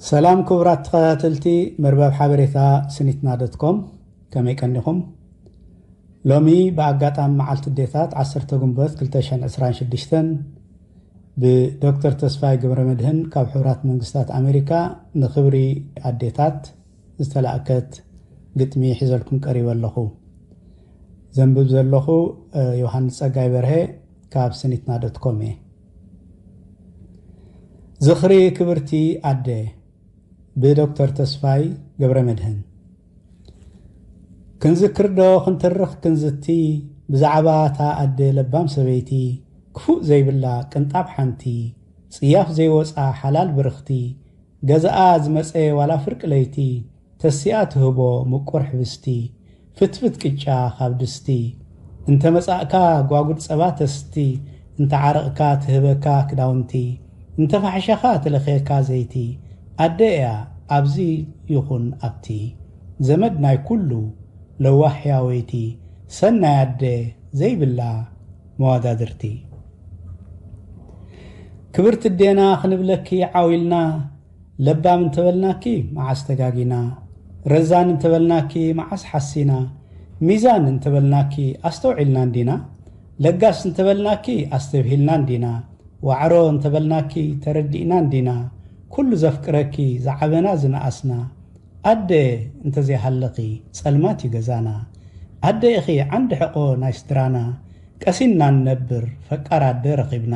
ሰላም ክቡራት ተኸታተልቲ መርበብ ሓበሬታ ስኒትና ዶት ኮም፣ ከመይ ቀኒኹም? ሎሚ ብኣጋጣሚ መዓልቲ ኣዴታት ዓሰርተ ግንቦት ክልተ ሽሕን ዕስራን ሽዱሽተን ብዶክተር ተስፋይ ገብረመድህን ካብ ሕቡራት መንግስታት ኣሜሪካ ንኽብሪ ኣዴታት ዝተላእከት ግጥሚ ሒዘልኩም ቀሪበ ኣለኹ። ዘንብብ ዘለኹ፣ እ፣ ዮሃንስ ጸጋይ በርሀ ካብ ስኒትና ዶት ኮም እየ። ዝኽሪ ክብርቲ ኣደ ብዶክተር ተስፋይ ገብረመድህን። ክንዝክር ዶ ክንትርኽ ክንዝቲ ብዛዕባ እታ ኣደ ለባም ሰበይቲ፣ ክፉእ ዘይብላ ቅንጣብ ሓንቲ፣ ጽያፍ ዘይወጻ ሓላል ብርኽቲ፣ ገዛኣ ዝመጸ ዋላ ፍርቂ ለይቲ፣ ተሲኣ ትህቦ ምቁር ሕብስቲ፣ ፍትፍት ቅጫ ካብ ድስቲ፣ እንተ መጻእካ ጓጉድ ጸባ ተስቲ፣ እንተ ዓረቕካ ትህበካ ክዳውንቲ፣ እንተ ፋሕሸኻ ትለኽየካ ዘይቲ፣ ኣደ እያ ኣብዚ ይኹን ኣብቲ፣ ዘመድ ናይ ኩሉ ለዋህ ሕያወይቲ፣ ሰናይ ኣደ ዘይብላ መዋዳድርቲ። ክብርቲ ኣዴና ክንብለኪ ዓው ኢልና፣ ለባም እንተበልናኪ መዓስ ተጋጊና፣ ረዛን እንተበልናኪ መዓስ ሓሲና፣ ሚዛን እንተበልናኪ ኣስተውዒልና እንዲና፣ ለጋስ እንተበልናኪ ኣስተብሂልና እንዲና፣ ዋዕሮ እንተበልናኪ ተረዲእና እንዲና፣ ኩሉ ዘፍቅረኪ ዝዓበና ዝነኣስና፣ ኣደ እንተዘይሃለኺ ጸልማት እዩ ገዛና። ኣደ ኢኺ ዓንዲ ሕቆ ናይ ስድራና፣ ቀሲንና ንነብር ፈቃር ኣደ ረኺብና።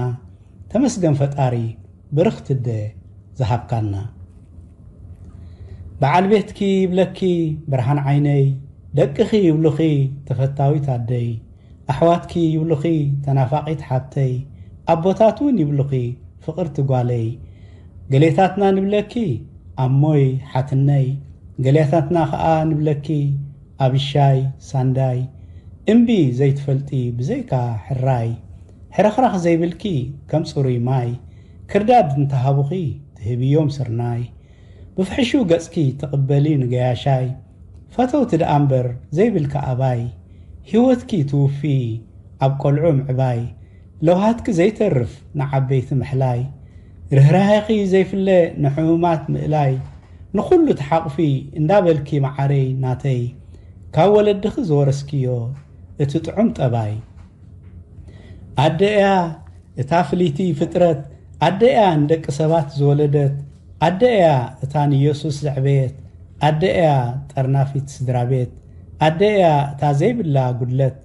ተመስገን ፈጣሪ ብርኽቲ ኣደ ዝሃብካና። በዓል ቤትኪ ይብለኪ ብርሃን ዓይነይ፣ ደቅኺ ይብሉኺ ተፈታዊት ኣደይ፣ ኣሕዋትኪ ይብሉኺ ተናፋቒት ሓብተይ፣ ኣቦታት እውን ይብሉኺ ፍቕርቲ ጓለይ። ገሌታትና ንብለኪ ኣሞይ ሓትነይ፣ ገሌታትና ኸኣ ንብለኪ ኣብሻይ ሳንዳይ። እምቢ ዘይትፈልጢ ብዘይካ ሕራይ፣ ሕርኽራኽ ዘይብልኪ ከም ጽሩይ ማይ። ክርዳድ እንተሃቡኺ ትህብዮም ስርናይ፣ ብፍሕሹ ገጽኪ ትቕበሊ ንገያሻይ። ፈተውቲ ደኣ እምበር ዘይብልኪ ኣባይ፣ ህይወትኪ ትውፊ ኣብ ቆልዑ ምዕባይ። ለውሃትኪ ዘይተርፍ ንዓበይቲ ምሕላይ፣ ርህራሄኺ ዘይፍለ ንሕሙማት ምእላይ። ንኹሉ ትሓቕፊ እንዳበልኪ መዓረይ ናተይ፣ ካብ ወለድኺ ዝወረስክዮ እቲ ጥዑም ጠባይ። ኣደ እያ እታ ፍልይቲ ፍጥረት፣ ኣደ እያ ንደቂ ሰባት ዝወለደት፣ ኣደ እያ እታ ንየሱስ ዘዕበየት፣ ኣደ እያ ጠርናፊት ስድራ ቤት፣ ኣደ እያ እታ ዘይብላ ጉድለት።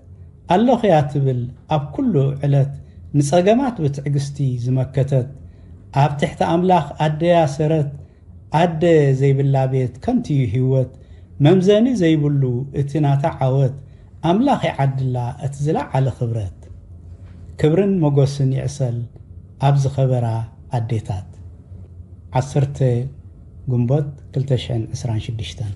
ኣለኽያ ትብል ኣብ ኩሉ ዕለት፣ ንጸገማት ብትዕግስቲ ዝመከተት፣ ኣብ ትሕቲ ኣምላኽ ኣደ እያ ሰረት፣ ኣደ ዘይብላ ቤት ከንቱ እዩ ህይወት፣ መምዘኒ ዘይብሉ እቲ ናታ ዓወት፣ ኣምላኽ ይዓድላ እቲ ዝለዓለ ክብረት። ክብርን ሞገስን ይዕሰል ኣብ ዝኸበራ ኣዴታት። ዓሰርተ ግንቦት ክልተ ሽሕን ዕስራን ሽዱሽተን።